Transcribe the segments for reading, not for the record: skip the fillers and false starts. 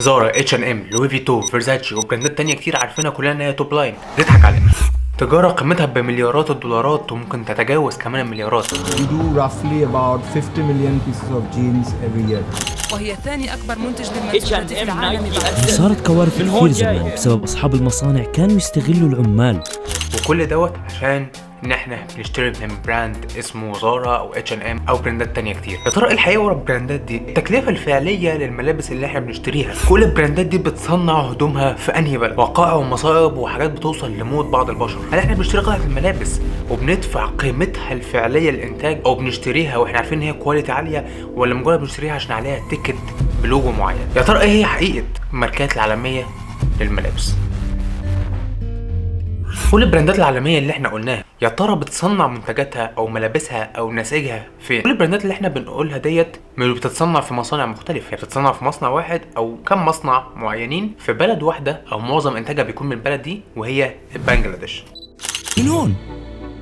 زارا، اتش ان ام، لوي فيتو، فيرزاتشي وبراندات تانية كتير عارفينها كلنا ان هي top line. تضحك علينا. تجارة قيمتها بمليارات الدولارات وممكن تتجاوز كمان المليارات. We do roughly about 50 million pieces of jeans every year. وهي ثاني أكبر منتج للمنسوجات في العالم بعد صارت كوارث من هون كثير جاي. زمان بسبب أصحاب المصانع كانوا يستغلوا العمال. وكل دوت عشان ان احنا بنشتري من brand اسمه زارا او اتش ان ام او براندات تانية كتير. يا ترى ايه الحقيقة ورا البراندات دي؟ التكلفة الفعلية للملابس اللي احنا بنشتريها، كل البراندات دي بتصنع هدومها في انهي بلد؟ وقائع ومصائب وحاجات بتوصل لموت بعض البشر. هل احنا بنشتري قطعه الملابس وبندفع قيمتها الفعلية للانتاج، او بنشتريها واحنا عارفين ان هي quality عاليه، ولا مجرد بنشتريها عشان عليها ticket ب logo معين؟ يا ترى ايه هي حقيقة الماركات العالمية للملابس؟ كل البراندات العالمية اللي احنا قلناها، يا ترى بتصنع منتجاتها او ملابسها او نسيجها فين؟ كل البراندات اللي احنا بنقولها ديت مش بتتصنع في مصانع مختلفة، هي بتتصنع في مصنع واحد او كم مصنع معينين في بلد واحدة، او معظم انتاجها بيكون من البلد دي وهي بنجلاديش. من هون،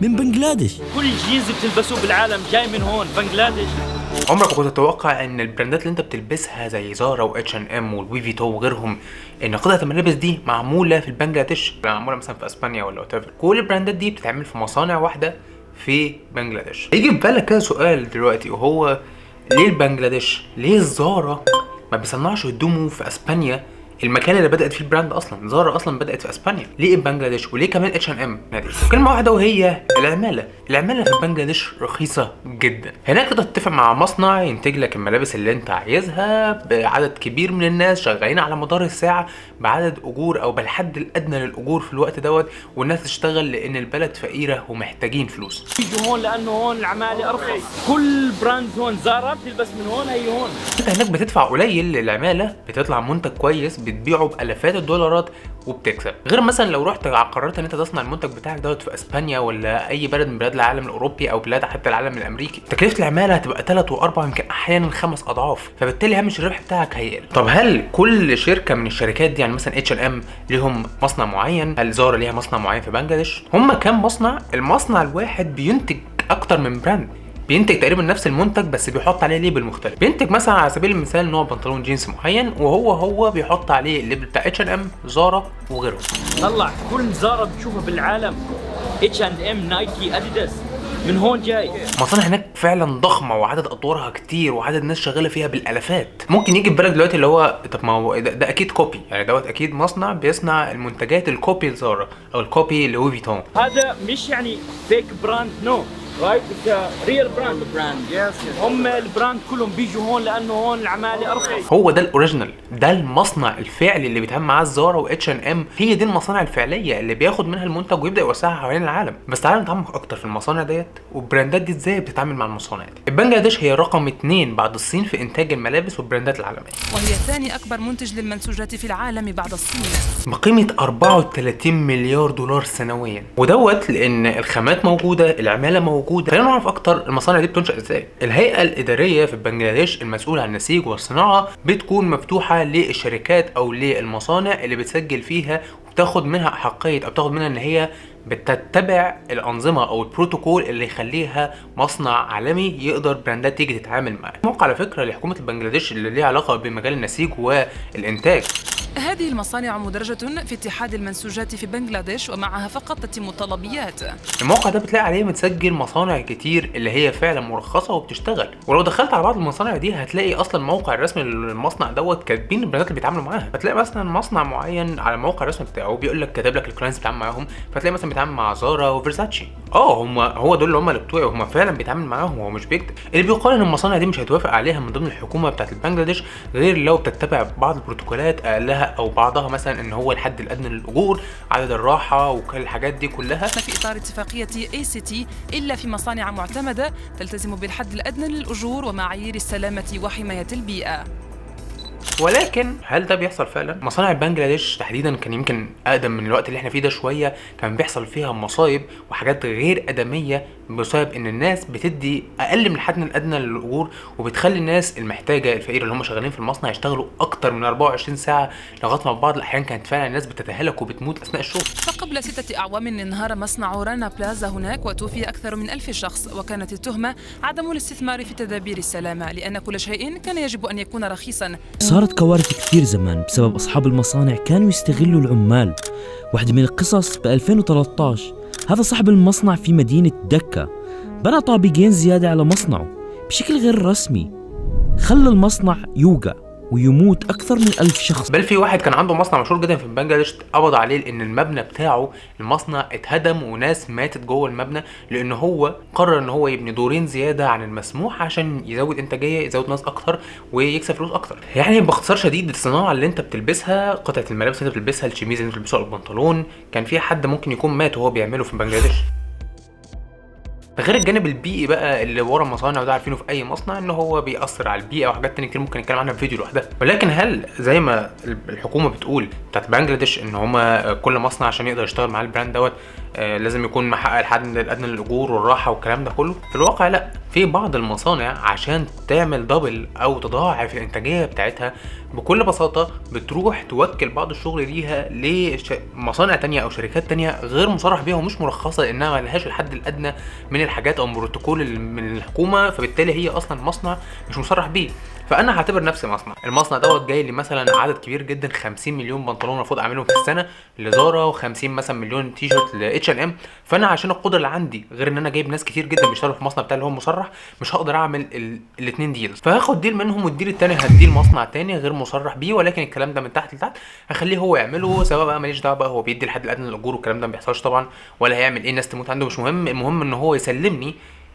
من بنغلاديش. كل جينز بتلبسوه بالعالم جاي من هون، بنغلاديش. عمرك ما كنت تتوقع ان البراندات اللي انت بتلبسها زي زارا واتش ان ام والوي فيتو وغيرهم، ان قطعه الملابس دي معمولة في البنجلاديش، معمولة مثلا في اسبانيا ولا whatever. كل البراندات دي بتتعمل في مصانع واحدة في بنجلاديش. يجي في بالك كده سؤال دلوقتي، وهو ليه البنجلاديش؟ ليه زارا ما بيصنعش هدومه في اسبانيا، المكان اللي بدات فيه ال brand اصلا؟ زارا اصلا بدات في اسبانيا، ليه بنجلاديش؟ وليه كمان اتش ان ام؟ كلمة واحدة وهي العماله. العمالة في بنجلاديش رخيصة جدا. هناك تقدر تتفق مع مصنع ينتج لك الملابس اللي انت عايزها بعدد كبير من الناس شغالين على مدار الساعه، بعدد اجور او بالحد الادنى للاجور في الوقت دوت، والناس تشتغل لان البلد فقيرة ومحتاجين فلوس. بيجوا هون لانه هون العمالة ارخص. كل brand هون، زارا بتلبس من هون، هي هون. انت هناك بتدفع قليل للعماله، بتطلع منتج كويس بتبيعه بالافات الدولارات وبتكسب، غير مثلا لو رحت قررت ان انت تصنع المنتج بتاعك دوت في اسبانيا ولا اي بلد من بلاد العالم الاوروبي او بلاد حتى العالم الامريكي، تكلفة العمالة هتبقى 3 و4 يمكن احيانا 5 اضعاف، فبالتالي هامش الربح بتاعك هيقل. طب هل كل شركة من الشركات دي، يعني مثلا اتش ان ام ليهم مصنع معين، هل زارا ليها مصنع معين في بنجلاديش؟ هم كام مصنع؟ المصنع الواحد بينتج اكتر من brand، بينتج تقريبا نفس المنتج بس بيحط عليه label مختلف. بينتج مثلا على سبيل المثال نوع بنطلون جينز معين، وهو هو بيحط عليه ال label بتاع اتش ان ام، زارا وغيرهم. طلع كل زارا بتشوفها بالعالم، اتش اند ام، نايكي، اديداس، من هون جاي. مصانع هناك فعلا ضخمة وعدد ادوارها كتير وعدد ناس شغالة فيها بالالافات. ممكن يجي في بالك دلوقتي اللي هو طب ما هو ده اكيد copy، يعني دوت اكيد مصنع بيصنع المنتجات ال copy لزارا او ال copy لوي فيتون. هذا مش يعني fake brand، no، right؟ it's real brand. brand. Yes. هم ال brand كلهم بيجوا هون لانه هون العمالة ارخص. هو ده ال original، ده المصنع الفعلي اللي بيتعامل معاه زارا واتش ان ام. هي دي المصانع الفعلية اللي بياخد منها المنتج ويبدا يوسعها حوالين العالم. بس تعالى نتعمق اكتر في المصانع ديت والبراندات دي ازاي بتتعامل مع المصانع دي. بنجلاديش هي رقم 2 بعد الصين في انتاج الملابس والبراندات العالمية، وهي ثاني أكبر منتج للمنسوجات في العالم بعد الصين، بقيمة 34 مليار دولار سنويا. ودوت لأن الخامات موجودة، العمالة موجودة. خلينا نعرف أكتر المصانع دي بتنشأ إزاي. الهيئة الإدارية في بنجلاديش المسؤولة عن النسيج والصناعة بتكون مفتوحة للشركات أو للمصانع اللي بتسجل فيها وبتاخد منها أحقية أو بتاخد منها إن هي بتتبع الأنظمة أو البروتوكول اللي يخليها مصنع عالمي يقدر براندات تيجي تتعامل معاه. موقع على فكرة لحكومة بنجلاديش اللي ليها علاقة بمجال النسيج والإنتاج. هذه المصانع مدرجة في اتحاد المنسوجات في بنغلاديش، ومعها فقط تتم الطلبيات. الموقع ده بتلاقي عليه متسجل مصانع كتير اللي هي فعلا مرخصة وبتشتغل، ولو دخلت على بعض المصانع دي هتلاقي اصلا الموقع الرسمي للمصنع دوت كاتبين البراندات اللي بيتعاملوا معاها. فتلاقي مثلا مصنع معين على الموقع الرسمي بتاعه بيقول لك، كاتب لك ال clients بيتعامل معاهم، فتلاقي مثلا بيتعامل مع زارا وفيرزاتشي. هم هو دول اللي هم اللي بتوعي، هم فعلا بيتعامل معاهم، هو مش بيكتب. اللي بيقال ان المصانع دي مش هيتوافق عليها من ضمن الحكومة بتاعت البنجلاديش غير لو بتتبع بعض البروتوكولات، اقلها او بعضها مثلا ان هو الحد الادنى للاجور، عدد الراحة وكل الحاجات دي كلها. في إطار اتفاقية ACT إلا في مصانع معتمدة تلتزم بالحد الأدنى للأجور ومعايير السلامة وحماية البيئة. ولكن هل ده بيحصل فعلا؟ مصانع بنجلاديش تحديدا كان يمكن اقدم من الوقت اللي احنا فيه ده شويه، كان بيحصل فيها مصايب وحاجات غير ادميه. بسبب ان الناس بتدي اقل من الحد الادنى للاجور، وبتخلي الناس المحتاجه الفقيرة اللي هم شغالين في المصنع يشتغلوا اكتر من 24 ساعه، لغاية ما في بعض الاحيان كانت فعلا الناس بتتهلك وبتموت اثناء الشغل. فقبل 6 أعوام انهار مصنع رانا بلازا هناك وتوفي أكثر من 1000 شخص، وكانت التهمة عدم الاستثمار في تدابير السلامة، لأن كل شيء كان يجب أن يكون رخيصا. صارت كوارث كثير زمان بسبب أصحاب المصانع كانوا يستغلوا العمال. واحدة من القصص ب 2013، هذا صاحب المصنع في مدينة دكا بنى طابقين زيادة على مصنعه بشكل غير رسمي، خلى المصنع يوقع ويموت أكثر من 1000 شخص. بل في واحد كان عنده مصنع مشهور جدا في بنجلاديش قبض عليه لان المبنى بتاعه، المصنع، اتهدم وناس ماتت جوه المبنى، لان هو قرر ان هو يبني دورين زيادة عن المسموح عشان يزود انتاجيه، يزود ناس اكتر ويكسب فلوس اكتر. يعني باختصار شديد، الصناعة اللي انت بتلبسها، قطعه الملابس اللي انت بتلبسها، الشميز اللي انت بتلبسه او البنطلون، كان في حد ممكن يكون مات وهو بيعمله في بنجلاديش. ده غير الجانب البيئي بقى اللي ورا المصانع، وده عارفينه في اي مصنع ان هو بيأثر على البيئة وحاجات تانية كتير ممكن نتكلم عنها في فيديو لوحدها. ولكن هل زي ما الحكومة بتقول بتاعت بنجلاديش ان هما كل مصنع عشان يقدر يشتغل مع ال brand دوت لازم يكون محقق الحد الادنى للاجور والراحة والكلام ده كله؟ في الواقع لا. في بعض المصانع عشان تعمل double او تضاعف الانتاجية بتاعتها، بكل بساطة بتروح توكل بعض الشغل ليها لمصانع تانية او شركات تانية غير مصرح بيها ومش مرخصه، لانها ما لهاش الحد الادنى من الحاجات او بروتوكول من الحكومه، فبالتالي هي اصلا مصنع مش مصرح بيه. فانا هعتبر نفسي مصنع، المصنع دوت جاي لي مثلا عدد كبير جدا، 50 مليون بنطلون المفروض اعملهم في السنة لزارا، و50 مثلا مليون تيشرت ل H&M. فانا عشان القدرة اللي عندي، غير ان انا جايب ناس كتير جدا بيشتغلوا في المصنع بتاعي اللي هو مصرح، مش هقدر اعمل الاثنين deals، فهاخد deal منهم وال deal التاني هديه لمصنع تاني غير مصرح بيه، ولكن الكلام ده من تحت لتحت هخليه هو يعمله، سواء بقى ماليش دعوه بقى هو بيدي الحد الادنى للاجور والكلام ده ما بيحصلش طبعا، ولا هيعمل ايه، الناس تموت عنده مش مهم، المهم ان هو يسلمني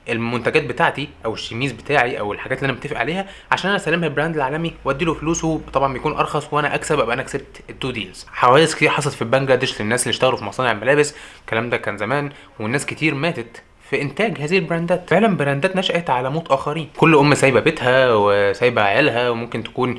المنتجات بتاعتي او الشميز بتاعي او الحاجات اللي انا متفق عليها، عشان انا اسلمها ال brand العالمي وادي له فلوسه، طبعا بيكون ارخص وانا اكسب، ابقى انا كسبت ال two deals. حوادث كتير حصلت في بنجلاديش للناس اللي اشتغلوا في مصانع الملابس، الكلام ده كان زمان، والناس كتير ماتت في انتاج هذه البراندات. فعلا براندات نشأت على موت اخرين. كل ام سايبه بيتها وسايبه عيالها وممكن تكون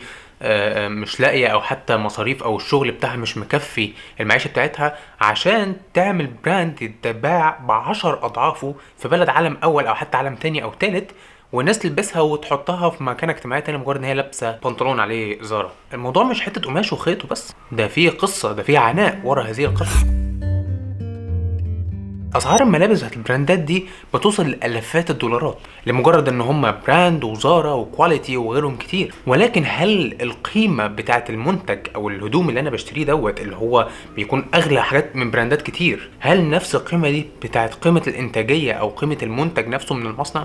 مش لاقيه او حتى مصاريف او الشغل بتاعها مش مكفي المعيشة بتاعتها، عشان تعمل brand يتباع ب10 اضعافه في بلد عالم اول او حتى عالم تاني او تالت، والناس تلبسها وتحطها في مكانه اجتماعية تانية مجرد ان هي لابسه بنطلون عليه زارا. الموضوع مش حتة قماش وخيط وبس، ده فيه قصه، ده فيه عناء ورا هذه القصه. اسعار الملابس بتاعت البراندات دي بتوصل لالافات الدولارات لمجرد ان هم brand وزارا و quality وغيرهم كتير، ولكن هل القيمة بتاعت المنتج او الهدوم اللي انا بشتريه دوت، اللي هو بيكون اغلى حاجات من براندات كتير، هل نفس القيمة دي بتاعت قيمة الانتاجية او قيمة المنتج نفسه من المصنع؟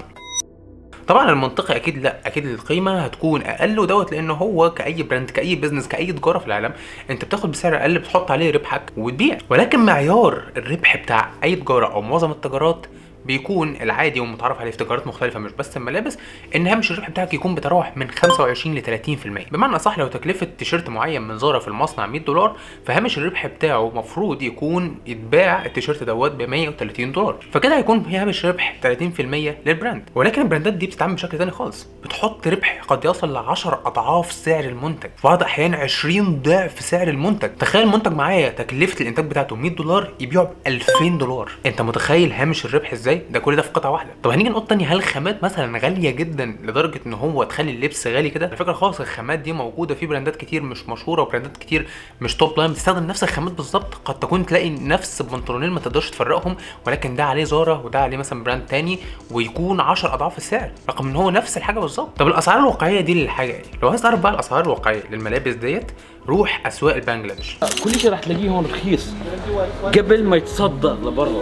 طبعا المنطقي اكيد لا، اكيد القيمة هتكون اقل، ودوت لان هو كاي brand، كاي business، كاي تجارة في العالم، انت بتاخد بسعر اقل، بتحط عليه ربحك وتبيع. ولكن معيار الربح بتاع اي تجارة او معظم التجارات بيكون العادي والمتعارف عليه في تجارات مختلفة مش بس الملابس، ان هامش الربح بتاعك يكون بيتراوح من 25 ل 30%. بمعنى اصح، لو تكلفة تيشيرت معين من زارا في المصنع 100 دولار، فهامش الربح بتاعه مفروض يكون يتباع التيشيرت دوت ب 130 دولار، فكده هيكون في هامش ربح 30% لل brand. ولكن البراندات دي بتتعامل بشكل تاني خالص، بتحط ربح قد يصل ل 10 اضعاف سعر المنتج، في بعض الاحيان 20 ضعف سعر المنتج. تخيل منتج معايا تكلفة الانتاج بتاعته 100 دولار يبيعه ب 2000 دولار، انت متخيل هامش الربح ازاي؟ ده كل ده في قطعه واحده. طب هنيجي نقطة تانية، هل الخامات مثلا غالية جدا لدرجة ان هو تخلي اللبس غالي كده؟ على فكرة خالص، الخامات دي موجودة في براندات كتير مش مشهورة وبراندات كتير مش top line بتستخدم نفس الخامات بالظبط. قد تكون تلاقي نفس البنطلونين ما تقدرش تفرقهم، ولكن ده عليه زارا وده عليه مثلا brand تاني ويكون 10 اضعاف السعر رغم ان هو نفس الحاجة بالظبط. طب الاسعار الواقعية دي للحاجة ايه؟ لو عايز تعرف بقى الاسعار الواقعية للملابس ديت، روح اسواق البنجلاديش. كل شيء راح تلاقيه هون رخيص قبل ما يتصدر لبرا.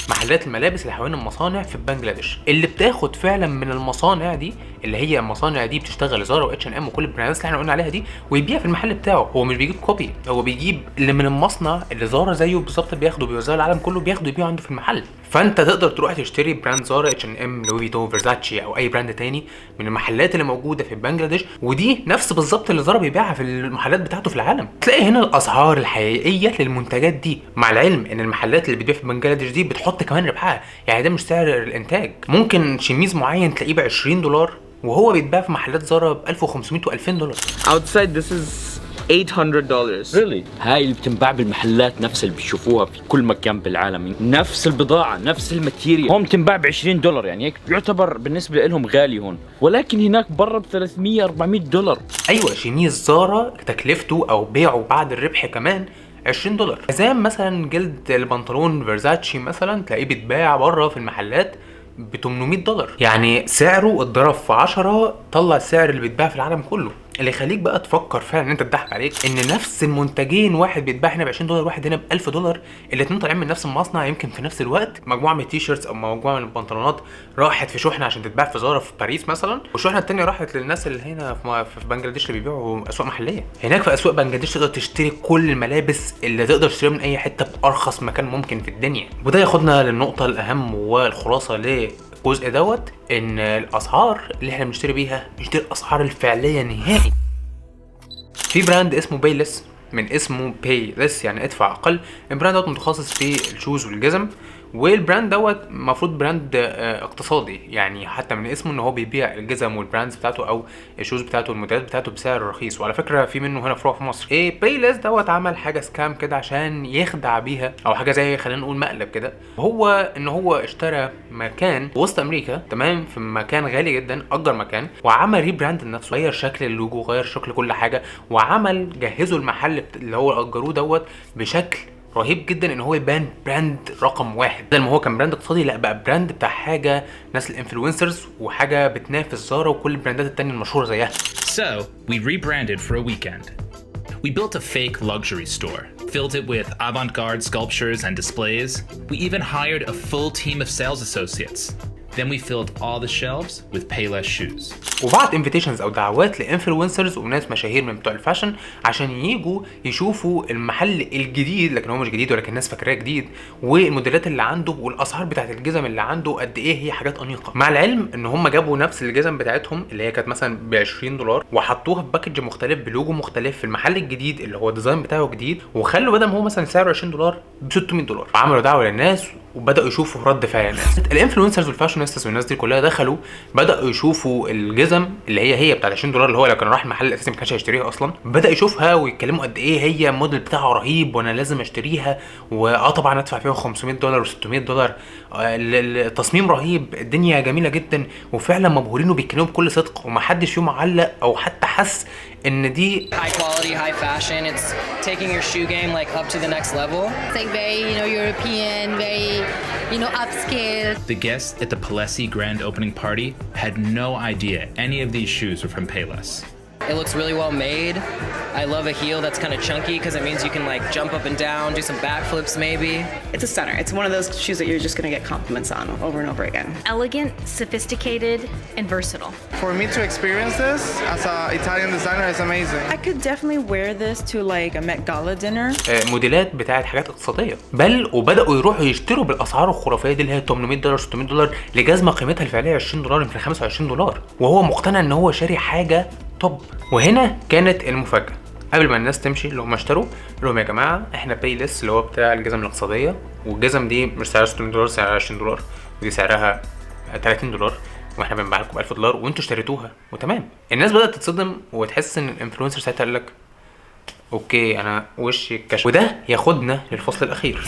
محلات الملابس اللي حوالين المصانع في بنجلاديش، اللي بتاخد فعلا من المصانع دي، اللي هي المصانع دي بتشتغل زارا و H&M وكل البراندات اللي احنا قلنا عليها دي، ويبيع في المحل بتاعه. هو مش بيجيب copy، هو بيجيب اللي من المصنع اللي زارا زيه بالظبط، بياخده بيوزعه العالم كله، بياخده يبيعه عنده في المحل. فانت تقدر تروح تشتري brand زارا، H&M، لوي فيتون، فيرزاتشي او اي brand تاني من المحلات اللي موجودة في بنجلاديش، ودي نفس بالظبط اللي زارا بيبيعها في المحلات بتاعته في العالم. تلاقي هنا الاسعار الحقيقية للمنتجات دي، مع العلم ان المحلات اللي بتبيع في بنجلاديش دي بتحط كمان ربحها، يعني ده مش سعر الانتاج. ممكن شميز معين تلاقيه ب 20 دولار وهو بيتباع في محلات زارا ب 1500 و2000 دولار. outside this is $800. Really? هاي اللي بتنباع بالمحلات نفس اللي بتشوفوها في كل مكان بالعالم، نفس البضاعة، نفس ال material. هون بتنباع ب 20 دولار، يعني هيك يعتبر بالنسبة لهم غالي هون، ولكن هناك برا ب 300 400 دولار. ايوه، شميز زارا تكلفته او بيعه بعد الربح كمان 20 دولار. حزام مثلا جلد البنطلون فيرزاتشي مثلا تلاقيه بيتباع بره في المحلات ب 800 دولار، يعني سعره اتضرب في 10، طلع السعر اللي بيتباع في العالم كله. اللي يخليك بقى تفكر فعلا ان انت تضحك عليك ان نفس المنتجين، واحد بيتباع هنا ب 20 دولار، واحد هنا ب 1000 دولار، الاثنين طالعين من نفس المصنع يمكن في نفس الوقت. مجموعة من ال T-shirts او مجموعة من البنطلونات راحت في شحنه عشان تتباع في زارا في باريس مثلا، والشحنه الثانية راحت للناس اللي هنا في بنجلاديش اللي بيبيعوا اسواق محليه. هناك في اسواق بنجلاديش تقدر تشتري كل الملابس اللي تقدر تشتريها من اي حتة بارخص مكان ممكن في الدنيا. وده ياخدنا للنقطة الاهم والخلاصة للجزء دوت، ان الاسعار اللي احنا بنشتري بيها مش دي الاسعار الفعلية نهائي. في brand اسمه Payless، من اسمه pay less يعني ادفع اقل. ال brand دوت متخصص في ال shoes والجزم، وال brand دوت المفروض brand اقتصادي، يعني حتى من اسمه ان هو بيبيع الجزم وال brands بتاعته او ال shoes بتاعته والموديلات بتاعته بسعر رخيص. وعلى فكرة في منه هنا فروع في مصر. ايه Payless دوت؟ عمل حاجة scam كده عشان يخدع بيها، او حاجة زي خلينا نقول مقلب كده، هو ان هو اشترى مكان وسط امريكا، تمام، في مكان غالي جدا، اجر مكان وعمل rebrand لنفسه، غير شكل اللوجو، غير شكل كل حاجه، وعمل جهزوا المحل اللي هو اجروه دوت بشكل رهيب جدا ان هو يبان brand رقم واحد. بدل ما هو كان brand اقتصادي، لا، بقى brand بتاع حاجة ناس ال influencers وحاجه بتنافس زارا وكل البراندات التانية المشهورة زيها. So, we rebranded for a weekend. We built a fake luxury store, filled it with avant garde sculptures and displays. We even hired a full team of sales associates. Then we filled all the shelves with Payless shoes. وبعت invitations او دعوات ل influencers وناس مشاهير من بتوع ال fashion عشان يجوا يشوفوا المحل الجديد، لكن هو مش جديد ولكن الناس فاكراه جديد، والموديلات اللي عنده والاسعار بتاعت الجزم اللي عنده قد ايه هي حاجات انيقه. مع العلم ان هم جابوا نفس الجزم بتاعتهم اللي هي كانت مثلا ب 20 دولار وحطوها في package مختلف بلوجو مختلف في المحل الجديد اللي هو ال design بتاعه جديد، وخلوا بدل ما هو مثلا سعره 20 دولار ب 600 دولار. وعملوا دعوه للناس وبداوا يشوفوا رد فعل الناس. ال influencers وال fashionistas والناس دي كلها دخلوا، بداوا يشوفوا الجزم اللي هي هي بتاعت 20 دولار، اللي هو لو كان راح المحل الاساسي ما كانش هيشتريها اصلا. بدا يشوفها ويتكلموا قد ايه هي الموديل بتاعها رهيب وانا لازم اشتريها، واه طبعا ادفع فيها 500 دولار و600 دولار، التصميم رهيب، الدنيا جميلة جدا، وفعلا مبهورين وبيتكلموا بكل صدق، ومحدش فيهم علق او حتى حس ان دي High quality, high fashion. It's taking your shoe game like up to the next level. It's like very, European, very, upscale. The guests at the Palessi grand opening party had no idea any of these shoes were from Payless. It looks really well made. I love a heel that's kind of chunky because it means you can like jump up and down, do some backflips maybe. It's a stunner. It's one of those shoes that you're just gonna get compliments on over and over again. Elegant, sophisticated, and versatile. For me to experience this as an Italian designer is amazing. I could definitely wear this to like a Met Gala dinner. موديلات بتاعت حاجات اقتصاديه، بل وبداوا يروحوا يشتروا بالاسعار الخرافية دي اللي هي 800 دولار، 600 دولار، لجزمه قيمتها الفعلية 20 دولار، يمكن 25 دولار، وهو مقتنع ان هو شاري حاجة top. وهنا كانت المفاجاه. قبل ما الناس تمشي اللي هم اشتروا، قال لهم يا جماعة احنا Payless اللي هو بتاع الجزم الاقتصاديه، والجزم دي مش سعرها 600 دولار، سعرها 20 دولار، ودي سعرها 30 دولار، واحنا بنبيع لكم ب 1000 دولار وانتوا اشتريتوها وتمام. الناس بدات تتصدم وتحس ان ال influencer ساعتها قال لك okay انا وشي اتكشف. وده ياخدنا للفصل الاخير،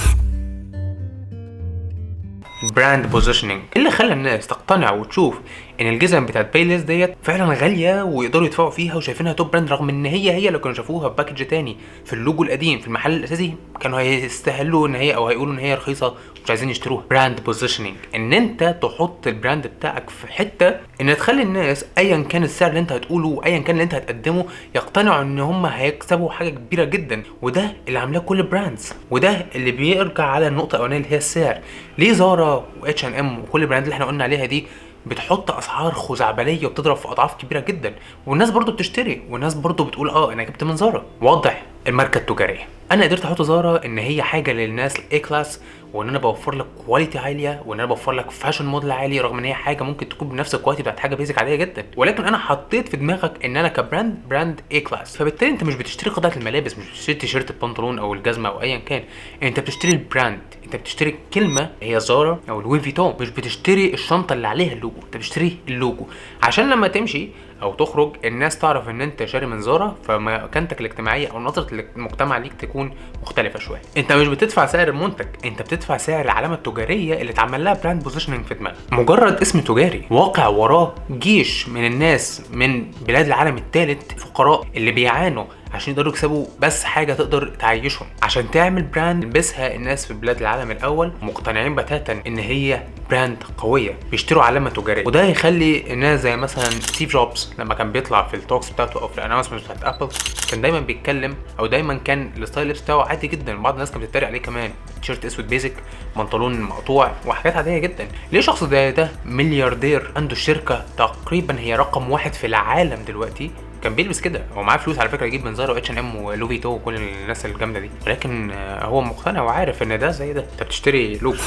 brand positioning، اللي خلى الناس تقتنع وتشوف ان الجزم بتاعت Payless ديت فعلا غالية ويقدروا يدفعوا فيها وشايفينها top brand، رغم ان هي هي لو كانوا شافوها في package تاني في اللوجو القديم في المحل الاساسي كانوا هيستهلوا ان هي او هيقولوا ان هي رخيصة ومش عايزين يشتروها. brand positioning ان انت تحط ال brand بتاعك في حتة ان تخلي الناس ايا كان السعر اللي انت هتقوله وايا كان اللي انت هتقدمه يقتنعوا ان هم هيكسبوا حاجة كبيرة جدا. وده اللي عاملاه كل ال brands، وده اللي بيرجع على النقطة الاولانية اللي هي السعر. ليه زارا و H&M وكل ال brand اللي احنا قلنا عليها دي بتحط اسعار خزعبليه وبتضرب في اضعاف كبيرة جدا، والناس برضو بتشتري، والناس برضو بتقول اه انا جبت من زارا؟ واضح الماركة التجاريه. انا قدرت احط زارا ان هي حاجة للناس ال A class، وان انا بوفر لك quality عاليه، وان انا بوفر لك fashion model عالي، رغم ان هي حاجة ممكن تكون بنفس ال quality بتاعت حاجة basic عادية جدا، ولكن انا حطيت في دماغك ان انا ك brand brand A class. فبالتالي انت مش بتشتري قطعه الملابس، مش بتشتري تيشيرت، البنطلون او الجزمة او ايا كان، انت بتشتري ال brand، انت بتشتري الكلمة هي زارا او لوي فيتون، مش بتشتري الشنطة اللي عليها اللوجو، انت بتشتري اللوجو عشان لما تمشي او تخرج الناس تعرف ان انت شاري من زارا، فمكانتك الاجتماعية او نظره المجتمع ليك تكون مختلفة شويه. انت مش بتدفع سعر المنتج، انت بتدفع سعر العلامة التجارية اللي اتعمل لها brand positioning في دماغك. مجرد اسم تجاري واقع وراه جيش من الناس من بلاد العالم الثالث، فقراء اللي بيعانوا عشان يقدروا يكسبوا بس حاجة تقدر تعيشهم. عشان تعمل brand يلبسها الناس في بلاد العالم الاول مقتنعين بتاتا ان هي brand قويه، بيشتروا علامة تجاريه. وده يخلي الناس زي مثلا ستيف جوبز لما كان بيطلع في ال talks بتاعته او في ال announcement بتاعت ابل، كان دايما بيتكلم او دايما كان ال style لبس بتاعه عادي جدا. بعض الناس كانت بتتريق عليه كمان، تيشيرت اسود basic، بنطلون مقطوع، وحاجات عادية جدا. ليه شخص زي ده ملياردير عنده شركة تقريبا هي رقم واحد في العالم دلوقتي كان بيلبس كده؟ هو معاه فلوس على فكرة يجيب من زارا واتش ان ام ولوي فيتو وكل الناس الجامدة دي، ولكن هو مقتنع وعارف ان ده زي ده، انت بتشتري لوجو.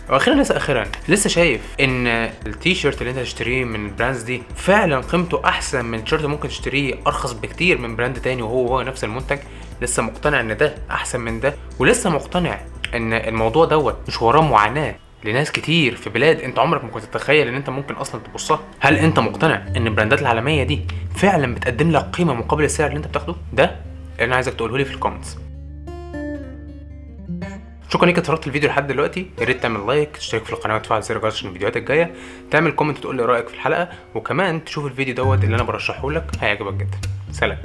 واخيرا لسه اخيرا لسه شايف ان التيشيرت اللي انت تشتريه من ال brands دي فعلا قيمته احسن من تيشيرت ممكن تشتريه ارخص بكتير من brand تاني وهو هو نفس المنتج؟ لسه مقتنع ان ده احسن من ده؟ ولسه مقتنع ان الموضوع دوت مش وراه معاناة لناس كتير في بلاد انت عمرك ما كنت تتخيل ان انت ممكن اصلا تبصها؟ هل انت مقتنع ان البراندات العالمية دي فعلا بتقدم لك قيمة مقابل السعر اللي انت بتاخده ده؟ اللي انا عايزك تقوله لي في ال comments. شكرا ليك اتفرجت الفيديو لحد دلوقتي. يا ريت تعمل like، تشترك في القناة وتفعل زر الجرس عشان الفيديوهات الجايه، تعمل comment تقول لي رايك في الحلقه، وكمان تشوف الفيديو دوت اللي انا برشحه لك، هيعجبك جدا. سلام.